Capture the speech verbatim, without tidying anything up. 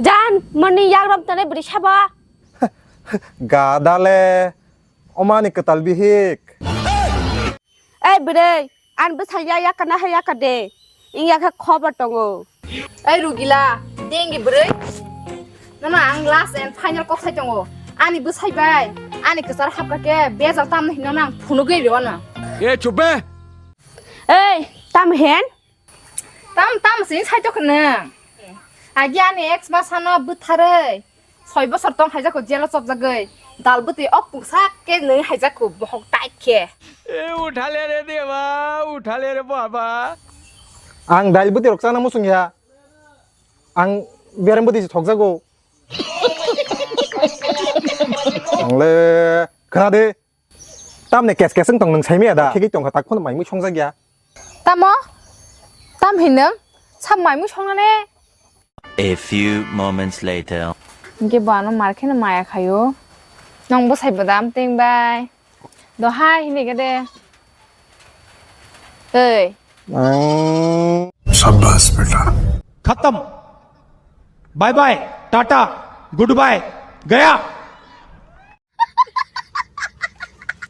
Jan, mani yagram tane bri saba. Gadale, omani ketal bihik. Ei bri, an bwsai ya yakana ha yakade. Ing yakha khobar tongo. Ei Rugila, dengi bri. Nono ang last and final kok sai tongo. Ani bwsai bai, ani kwchar hapra ke bejal tam hino nang phunugwi riono. E chup be. Ei, tam hen? Tam, tam sini sai tok nang. Agi ani ex ma sano bwtharwi. Soi bosor tong haijako jelo chopjagwi. Dal bwtwi ok pungsa ke nwi haijako bohok tai khe. E uthale re deba, uthale re baba. Ang dal bwtwi rok chana musung ya. Ang berem bwtwi thokjago. Ang le khana de. Tamni kes kes wng tong nwng saimaya da? Khegwi tongkha tak phano maimui songjak ya. Tamo? Tam hinam? Sab maimui songnane? A few moments later. Hingke bo ano mar kheno maya khayo. Nong bwsai bo dam teng bai. Dohai hini gede. Ei. Ang. Shabash beta. खत्म। Bye bye, tata, good bye, गया।